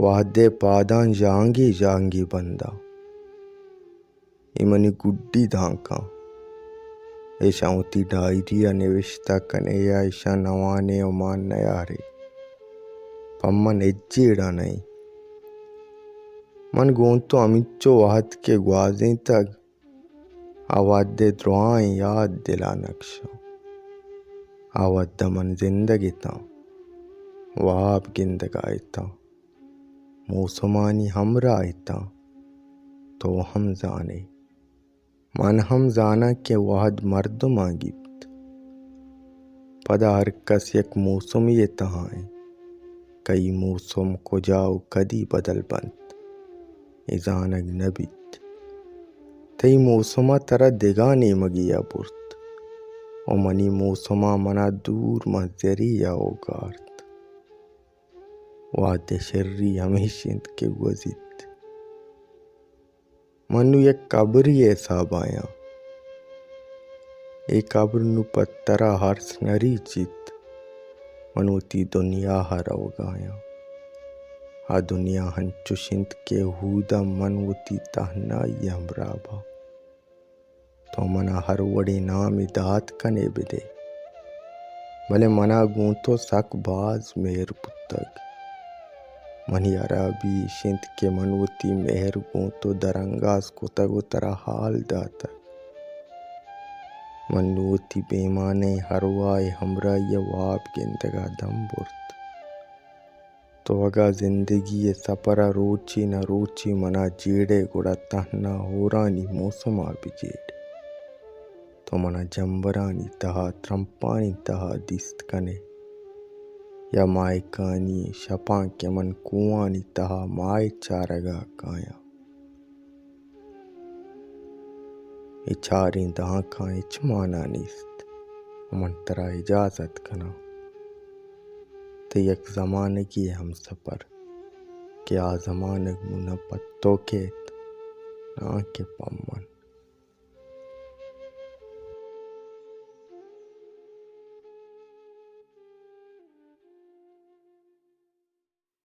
وہدے پاداں ژانگی ژانگی بنداں۔ اے منی گڈی دانکاں۔ ایشاں وتی ڈائری ءَ نوشتہ کنے یا ایشاں نوانے و مان نیارے۔ پہ من ہچ جیڑہ نئیں۔ من گوں تو ہمینچو وہد کہ گوازینتگ، آ وہد ءِ درائیں یات دل ءَ نکشاں۔ آ وہد ءَ من زندگ اتاں، واب گندگ ءَ اتاں، موسمانی ہمراہ اتاں۔ تو ہم زان ئے، من ہم زاناں کہ وہد مردماں گیپت۔ پدا ہر کس یک موسمے ءِ تہا انت۔ کئی موسم کجا و کدی بدل بنت، اے زانگ نہ بیت۔ تئی موسم ءَ ترا دگہ نیمگے ءَ برت و منی موسم ءَ منا دور مزرے ءَ اوگارت۔ وہد ءِ شری ہمیش انت کہ گوزیت۔ من نوں یک قبرے ءِ حساب ءَ آں۔ اے قبر نوں پہ ترا ارس نہ ریچیت۔ من وتی دنیا ءَ روگ ءَ آں۔ آ دنیا انچش انت کہ ہود ءَ من وتی تہنائی ءِ ہمراہ باں۔ تو منا ہر وڑیں نامے دات کن ئے بدئے، بلے منا گوں تو سک باز مہر بوتگ۔ منی ہرابی ایش انت کہ من وتی مہر گوں تو درانگاز کتگ و ترا حال داتگ۔ من نوں وتی بے مانیں ارواہ ءِ ہمراہی ءَ واب گندگ ءَ دم برت۔ تو اگاں زندگی ءِ سپر ءَ روچے نہ روچے منا جیڑ ئے، گڑا تہنا ہورانی موسم ءَ بجیڑ۔ تو منا جمبرانی تہا، ترمپانی تہا دیست کن ئے، یا ماہکانی شپاں کہ من کوہانی تہا ماہ چارگ ءَ کایاں۔ اے چاریں دانکاں ہچ مانا نیست۔ من ترا اجازت کناں۔ تئی یک زمانگے ہمسفر کہ آ زمانگ نوں نہ پہ تو کیت، ناں کہ پہ من۔